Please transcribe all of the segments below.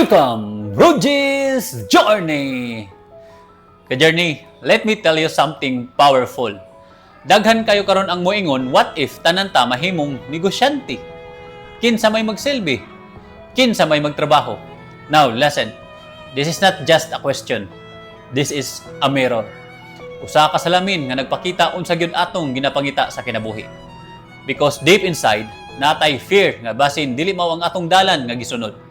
Welcome, Rudy's Journey! Ka-journey, let me tell you something powerful. Daghan kayo karon ang moingon, "What if tanan ta mahimong negosyante? Kinsa may magsilbi? Kinsa may magtrabaho?" Now, listen. This is not just a question. This is a mirror. Usa ka salamin nga nagpakita unsa gyud atong ginapangita sa kinabuhi. Because deep inside, naa tay fear nga basin dili mao ang atong dalan nga gisunod.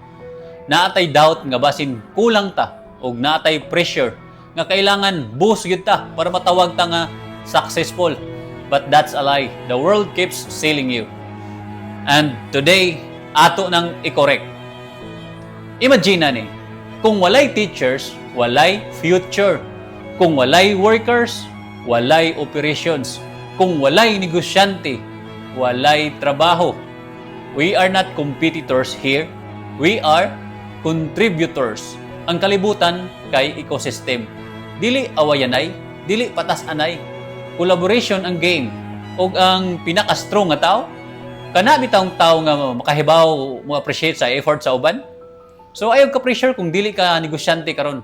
Naa tay doubt nga basin kulang ta ug naa tay pressure nga kailangan boss gyud ta para matawag ta nga successful. But that's a lie. The world keeps selling you. And today, ato nang i-correct. Imagine na ni, kung walay teachers, walay future. Kung walay workers, walay operations. Kung walay negosyante, walay trabaho. We are not competitors here. We are contributors. Ang kalibutan kay ecosystem. Dili awayanay, dili patas-anay. Collaboration ang game. Og ang pinaka-strong nga tao, kana bitawng tao nga makahibaw mo appreciate sa effort sa uban. So ayaw ka pressure kung dili ka negosyante karon.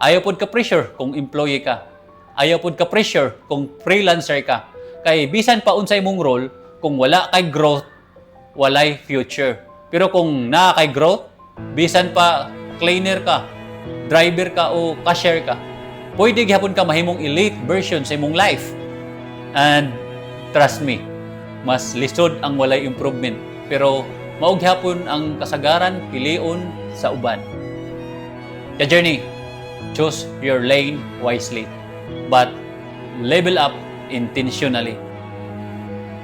Ayaw pod ka pressure kung employee ka. Ayaw pod ka pressure kung freelancer ka. Kay bisan pa unsay imong role, kung wala kay growth, walay future. Pero kung naa kay growth, bisan pa cleaner ka, driver ka o cashier ka, pwede gihapon ka mahimong elite version sa imong life. And trust me, mas lisod ang walay improvement. Pero mao gihapon ang kasagaran pilion sa uban. Ka journey, choose your lane wisely, but level up intentionally.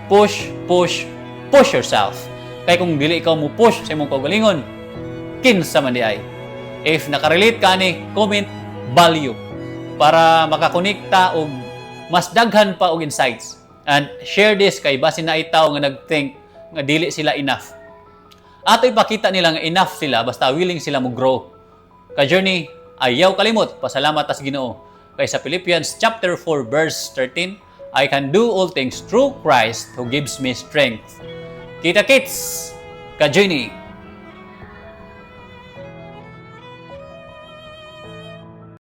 Push, push, push yourself. Kay kung dili ikaw mo push sa imong kaugalingon, kinsa man diay? If nakarelate ka ni, comment "value" para makakonekta og mas daghan pa og insights. And share this kay basin naay tawo nga nag-think nga dili sila enough. Ato ipakita nila nga enough sila basta willing sila mo grow. Ka journey, ayaw kalimot, pasalamat tas Ginoo. Kay sa Philippians chapter 4 verse 13, "I can do all things through Christ who gives me strength." Kita kits, ka journey.